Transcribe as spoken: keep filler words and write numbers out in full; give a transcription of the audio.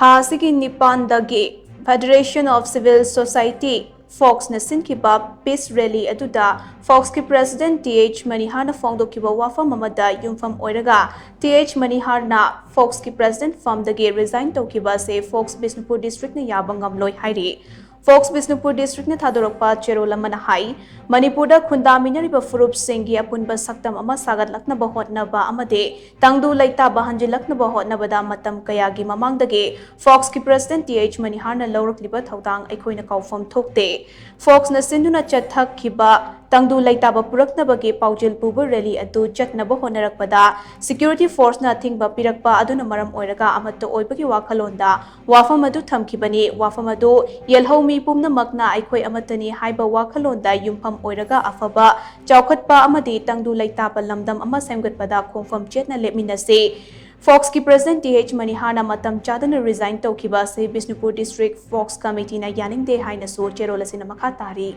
ꯊꯥ ꯑꯁꯤꯒꯤ ꯅꯤꯄꯥꯟꯗꯒꯤ Federation of Civil Society, ꯐꯣꯛꯁꯅ ꯁꯤꯟꯈꯤꯕ peace rally ꯑꯗꯨꯗ ꯐꯣꯛꯁꯀꯤ president ꯇꯤ ꯑꯩꯆ ꯃꯅꯤꯍꯥꯔꯅ ꯐꯣꯡꯗꯣꯛꯈꯤꯕ ꯋꯥꯐꯝ ꯑꯃꯗ ꯌꯨꯝꯐꯝ ꯑꯣꯏꯔꯒ ꯇꯤ ꯑꯩꯆ ꯃꯅꯤꯍꯥꯔꯅ ꯐꯣꯛꯁꯀꯤ president firmꯗꯒꯤ resign ꯇꯧꯈꯤꯕ ꯑꯁꯤ ꯐꯣꯛꯁ ꯕꯤꯁꯅꯨꯄꯨꯔ districtꯅ ꯌꯥꯕ ꯉꯝꯂꯣꯏ ꯍꯥꯏꯔꯤ꯫ ꯐꯣꯛꯁ ꯕꯤꯁꯅꯨꯄꯨꯔ districtꯅ ꯊꯥꯗꯣꯔꯛꯄ ꯆꯦꯔꯣꯜ ꯑꯃꯅ ꯍꯥꯏ, ꯃꯅꯤꯄꯨꯔꯗ ꯈꯨꯟꯗꯥꯃꯤꯟꯅꯔꯤꯕ ꯐꯨꯔꯨꯞꯁꯤꯡꯒꯤ ꯑꯄꯨꯟꯕ ꯁꯛꯇꯝ ꯑꯃ ꯁꯥꯒꯠꯂꯛꯅꯕ ꯍꯣꯠꯅꯕ ꯑꯃꯗꯤ ꯇꯪꯗꯨ ꯂꯩꯇꯥꯕ ꯍꯟꯖꯤꯜꯂꯛꯅꯕ ꯍꯣꯠꯅꯕꯗ ꯃꯇꯝ ꯀꯌꯥꯒꯤ ꯃꯃꯥꯡꯗꯒꯤ ꯐꯣꯛꯁꯀꯤ president ꯇꯤ ꯑꯩꯆ ꯃꯅꯤꯍꯥꯔꯅ ꯂꯧꯔꯛꯂꯤꯕ ꯊꯧꯗꯥꯡ ꯑꯩꯈꯣꯏꯅ ꯀꯥꯎꯐꯝ ꯊꯣꯛꯇꯦ꯫ ꯐꯣꯛꯁꯅ ꯁꯤꯟꯗꯨꯅ ꯆꯠꯊꯈꯤꯕ ꯇꯪꯗꯨ ꯂꯩꯇꯥꯕ ꯄꯨꯔꯛꯅꯕꯒꯤ ꯄꯥꯎꯖꯦꯜ ꯄꯨꯕ rally ꯑꯗꯨ ꯆꯠꯅꯕ ꯍꯣꯠꯅꯔꯛꯄꯗ security forceꯅ ꯑꯊꯤꯡꯕ ꯄꯤꯔꯛꯄ ꯑꯗꯨꯅ ꯃꯔꯝ ꯑꯣꯏꯔꯒ ꯑꯃꯠꯇ ꯑꯣꯏꯕꯒꯤ ꯋꯥꯈꯜꯂꯣꯟꯗ ꯋꯥꯐꯝ ꯑꯗꯨ ꯊꯝꯈꯤꯕꯅꯤ꯫ ꯋꯥꯐꯝ ꯑꯗꯨ ꯌꯦꯜꯍꯧ ꯃꯤ ꯄꯨꯝꯅꯃꯛꯅ ꯑꯩꯈꯣꯏ ꯑꯃꯠꯇꯅꯤ ꯍꯥꯏꯕ ꯋꯥꯈꯜꯂꯣꯟꯗ ꯌꯨꯝꯐꯝ ꯑꯣꯏꯔꯒ ꯑꯐꯕ, ꯆꯥꯎꯈꯠꯄ ꯑꯃꯗꯤ ꯇꯪꯗꯨ ꯂꯩꯇꯥꯕ ꯂꯝꯗꯝ ꯑꯃ ꯁꯦꯝꯒꯠꯄꯗ ꯈꯣꯡꯐꯝ ꯆꯦꯠꯅ ꯂꯦꯞꯃꯤꯟꯅꯁꯤ꯫ ꯐꯣꯛꯁꯀꯤ president ꯇꯤ ꯑꯩꯆ ꯃꯅꯤꯍꯥꯔꯅ ꯃꯇꯝ ꯆꯥꯗꯅ resign ꯇꯧꯈꯤꯕ ꯑꯁꯤ ꯕꯤꯁꯅꯨꯄꯨꯔ district ꯐꯣꯛꯁ committeeꯅ ꯌꯥꯅꯤꯡꯗꯦ ꯍꯥꯏꯅꯁꯨ ꯆꯦꯔꯣꯜ ꯑꯁꯤꯅ ꯃꯈꯥ ꯇꯥꯔꯤ꯫